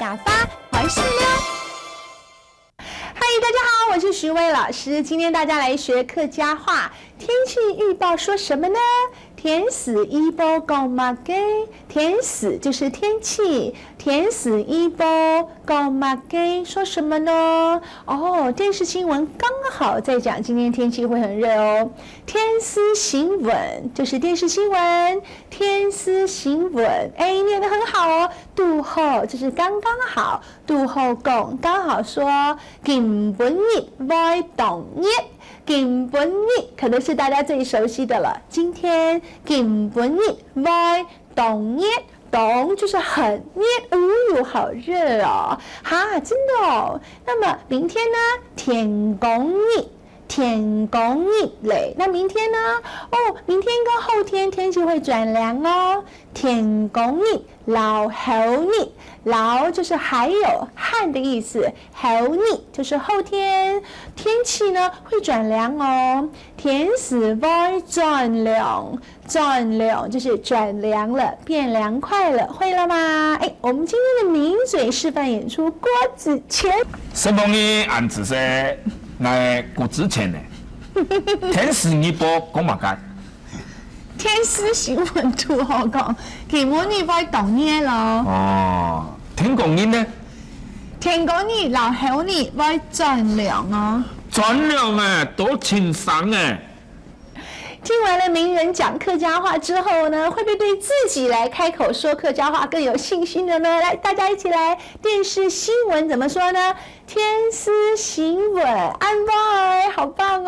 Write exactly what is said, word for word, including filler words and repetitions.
打发还是溜？嗨，大家好，我是徐薇老师。今天大家来学客家话。天气预报说什么呢？天时预报讲么个？天时就是天气，天时预报讲么个？说什么呢？哦，电视新闻刚好在讲今天天气会很热哦。天时新闻就是电视新闻，天时新闻，哎，念得很好哦。堵好就是刚刚好，堵好讲，刚好说，今晡日會當熱。今晡日可能是大家最熟悉的了。今天，今晡日會當熱，當就是很熱，哦哟，好热哦！哈，真的哦。那么明天呢？天光日，天光日嘞。那明天呢？哦，明天跟后天天气会转凉哦。天光日，老后日，老就是还有和的意思，后日就是后天。天气呢会转凉哦，天时会转凉，转凉就是转凉了，变凉快了，会了吗？哎，我们今天的名嘴示范演出郭子乾。沈凤仪恁仔細，𠊎郭子乾呢？天時预报讲么个？天时新闻堵好讲，今晡日會當熱咯。哦，天光日呢？天光日、老后日會轉涼哦。轉涼哎，都清爽哎。听完了名人讲客家话之后呢，会不会对自己来开口说客家话更有信心了呢？来，大家一起来，电视新闻怎么说呢？天时新闻，安排，好棒